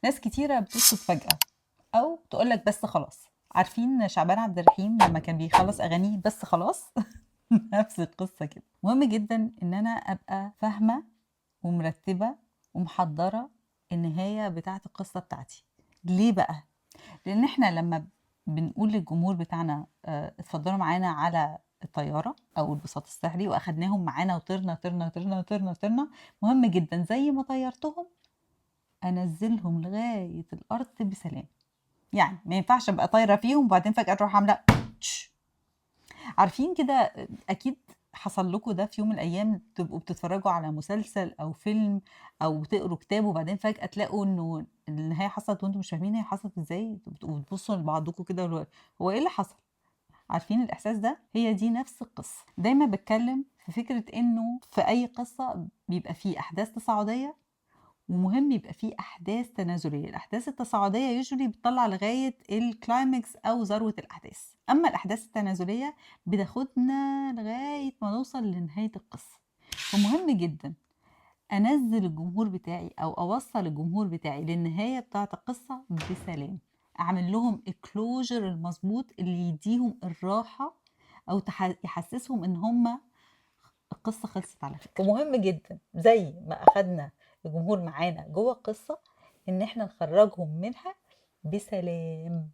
ناس كتيرة بتسكت فجأة أو تقول لك بس خلاص. عارفين شعبان عبد الرحيم لما كان بيخلص أغانيه بس خلاص؟ نفس القصة كده. مهم جدا إن أنا أبقى فاهمة ومرتبة ومحضرة النهاية بتاعة القصة بتاعتي. ليه بقى؟ لأن إحنا لما بنقول للجمهور بتاعنا اتفضلوا معانا على الطيارة أو البساط السحري وأخدناهم معانا وطرنا طرنا طرنا طرنا طرنا، مهم جدا زي ما طيرتهم أنزلهم لغاية الأرض بسلام. يعني ما ينفعش أبقى طايرة فيهم وبعدين فجأة تروح عاملة تش. عارفين كده، أكيد حصل لكم ده في يوم من الأيام، تبقوا بتتفرجوا على مسلسل أو فيلم أو تقروا كتاب وبعدين فجأة تلاقوا إنه النهاية حصلت وأنتم مش فاهمين هي حصلت إزاي، تبقوا بتبصوا لبعضكم كده اللي هو إيه اللي حصل؟ عارفين الإحساس ده؟ هي دي نفس القصة. دايما بتكلم في فكرة إنه في أي قصة بيبقى فيه أحداث تصاعدية ومهم يبقى فيه أحداث تنازلية. الأحداث التصاعدية usually بتطلع لغاية ال climax أو ذروة الأحداث، أما الأحداث التنازلية بتاخدنا لغاية ما نوصل لنهاية القصة. فمهم جدا أنزل الجمهور بتاعي أو أوصل الجمهور بتاعي للنهاية بتاعة القصة بسلام، أعمل لهم ال closure المظبوط اللي يديهم الراحة أو يحسسهم إن هم القصة خلصت على فكرة. ومهم جدا زي ما أخدنا الجمهور معانا جوه القصة إن إحنا نخرجهم منها بسلام.